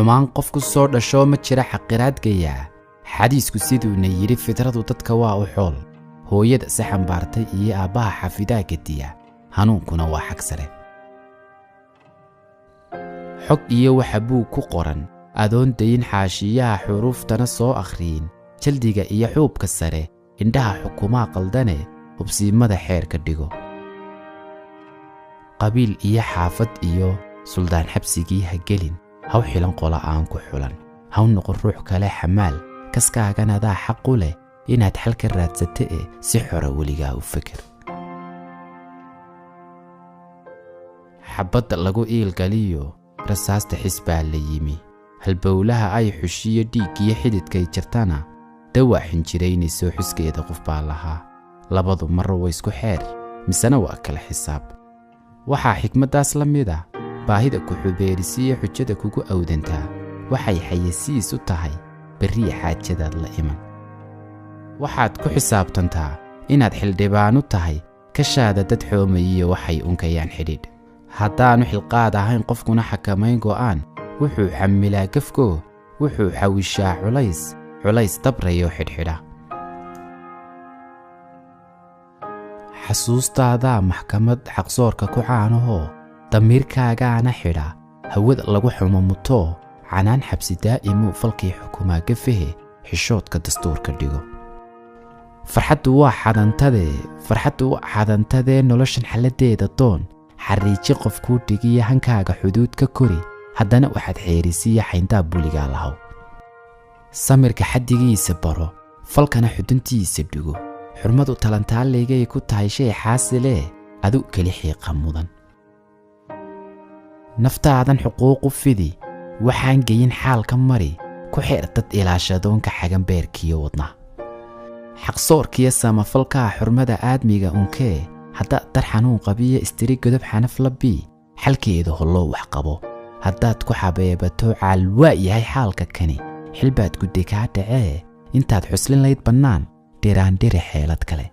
Xumaan qof ku soo dhashoo ma jira xaqiraad gayaa. Xadiisku siduuna yidhi, fidradu dadka waa u xool. Hooyada si xambaartay iyo aabbaha xafidaa gediya, hanuunkuna waa xag sare. Xog iyo waxa buug ku qoran adoon dayin xaashiyaha xuruuftana soo akhriyin, jaldiga iyo xuubka sare indhaha xukumaa qaldane, hubsiimada xeerka dhigo. Qabiil iyo xaafad iyo suldaan xabsigii ha gelin, haw xilan qola aan ku xulan, haw noqon ruux kale xamaal. Kaskaagan adaa xaq u leh inaad xal ka raadsate e si xora weligaa u feker. Xabbadda lagu iilgaliyo rasaasta xis baa la yimi, halbowlaha ay xushiyo dhiiggiyo xididkay jirtana dawaa xinjiraynayso xuskeeda qof baa lahaa. Labadu marro way isku xeer, misena waa kala xisaab. Waxaa xikmaddaas la mid ah baahida ku xubeerisiyo xujada kugu awdantaa waxay xayasiis u tahay berriya xaajadaad la iman. Waxaad ku xisaabtantaa inaad xildhibaanu tahay kashaada dad xoomayiyo waxay unkayaan xidhiidh. Haddaanu xilqaad ahayn qofkuna xakamayn go'aan, wuxuu xamilaa gafkoo, wuxuu xawishaa culays, culays dabrayoo xidhxidha. Xasuustaadaa maxkamad xaqsoorka ku caanahoo damiirkaagaana xidha hawada lagu xumo mutoo canaan xabsi daa'imuu falkii xukumaa gafahe, xishoodka dastuurka dhigo. Farxaddu waa xadantadee, farxaddu waa xadantadee noloshan xalladeeda doon, xariiji qof kuu dhigiya hankaaga xuduud ka kori, haddana waxaad xeerisiya xayndaab buligaa lahaw. Samirka xaddigiisa baro, falkana xuduntiisa dhigo. Xurmadu talantaaligay ku tahay shay xaasilee adu keli xiiqa mudan. Naftaadan xuquuqu fidi, waxaan geyin xaalka mari, ku xeer dad ilaashadoonka xagan beerkiyo wadnaha. Xaqsoorkiyo samafalkaa xurmada aadmiga unkee, haddaad dar xanuun qabiyo istiri godob xanaf la bii, xalkeeda holloo wax qabo. Haddaad ku xabeebato caalwaa yahay xaalka kani, xilbaad guddi kaa dhacee intaad xuslin layd bannaan dhiraandhiri xeelad kale.